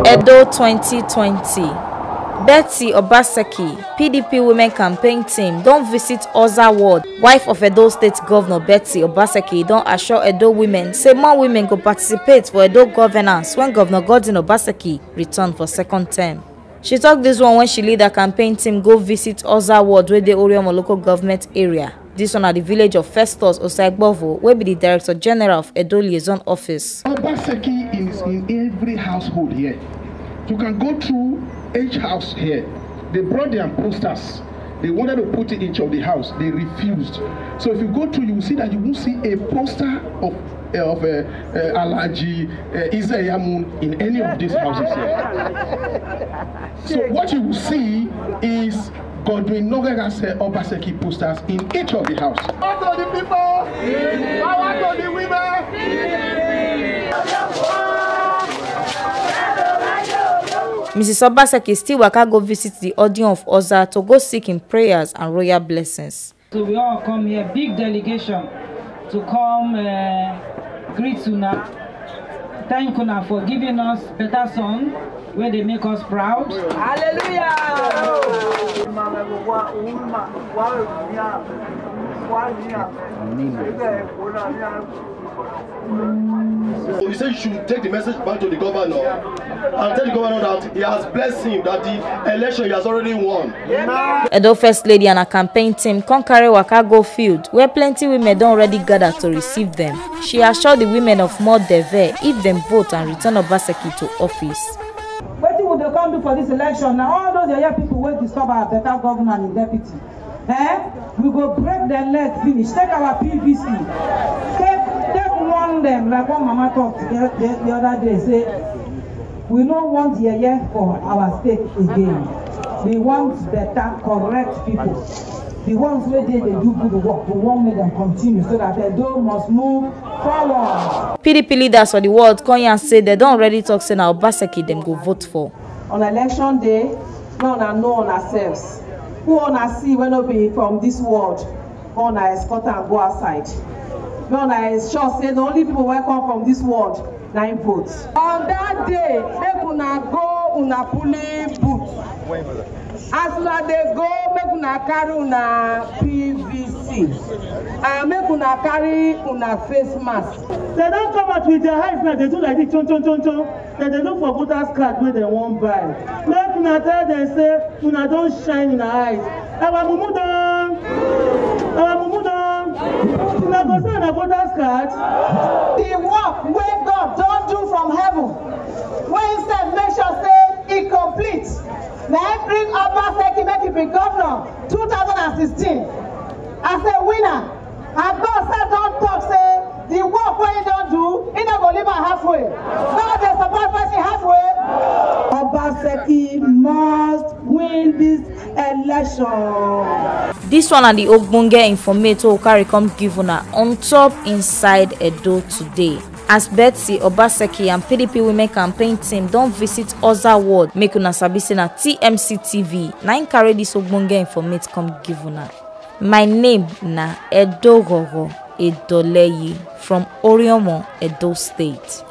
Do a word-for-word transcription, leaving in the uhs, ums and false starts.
Edo twenty twenty. Betty Obaseki, P D P women campaign team, don visit Oza ward. Wife of Edo State Governor Betty Obaseki don assure Edo women say more women go participate for Edo governance when Governor Godwin Obaseki return for second term. She talk this one when she lead her campaign team go visit Oza ward wey dey Oriomo local government area. This one na the village of Festus Osaigbovo, wey be the Director General of Edo Liaison Office. Obaseki is in every household here. You can go through each house here. They brought their posters. They wanted to put it in each of the house. They refused. So if you go through, you will see that you won't see a poster of, of uh, uh, Alhaji uh, Isaiah Moon in any of these houses here. So what you will see is Godwin Nogaga's uh, Obaseki posters in each of the house. Power to the people! Power to the women! Missus Obaseki still waka go visit the Odion of Oza to go seek im prayers and royal blessings. So we all come here, big delegation, to come uh, greet una. Thank una for giving us better song where they make us proud. Hallelujah! So he said you should take the message back to the governor and tell the governor that he has blessed him, that the election he has already won. Edo First Lady and her campaign team come carry waka go field where plenty women don already gather to receive them. She assure the women of Modeve if dem vote and return Obaseki to office. Wetin we dey come do for this election na all those yeye people wey disturb our better governor and im deputy. Eh? We go break dem leg finish, take our P V C, take take warn dem like one mama talk the, the, the other day say we no want yeye for our state again. We want better, correct people. The ones wey dey dey do good work, we wan make dem continue so that Edo must move forward. P D P leaders for the world come yarn say dem don already talk say na Obaseki dem go vote for. On election day, make una know una selves. Who una see wey no be from this world, make una escort am go outside. Make una ensure say the only people wey come from this world na im vote. On that day, make una go una polling booth. As una dey go, make una carry una P V C and make una carry una face mask. Dem don come out with their eyes now, dey do like this, chon chon chon chon. Dem dey look for voters card wey dem wan buy. Make una tell dem say una don shine una eyes. Our mumu don, our mumu don. Una go see una voters card. The work wey God don do from heaven, wey he sef make sure say e complete, na him bring Obaseki make e be governor two thousand and sixteen as a winner. And God sef don talk say the work wey he don do, he no go leave am halfway. God dey surprise person halfway. Obaseki must win this election. This one na the ogbonge informate wey we carry come give una on top Inside Edo Today. As Betsy Obaseki and P D P women campaign team don visit Oza ward, make una sabi say na T M C T V na im carry this ogbonge informate come give una. My name na Edo Roro Edoleyi from Oriomo, Edo State.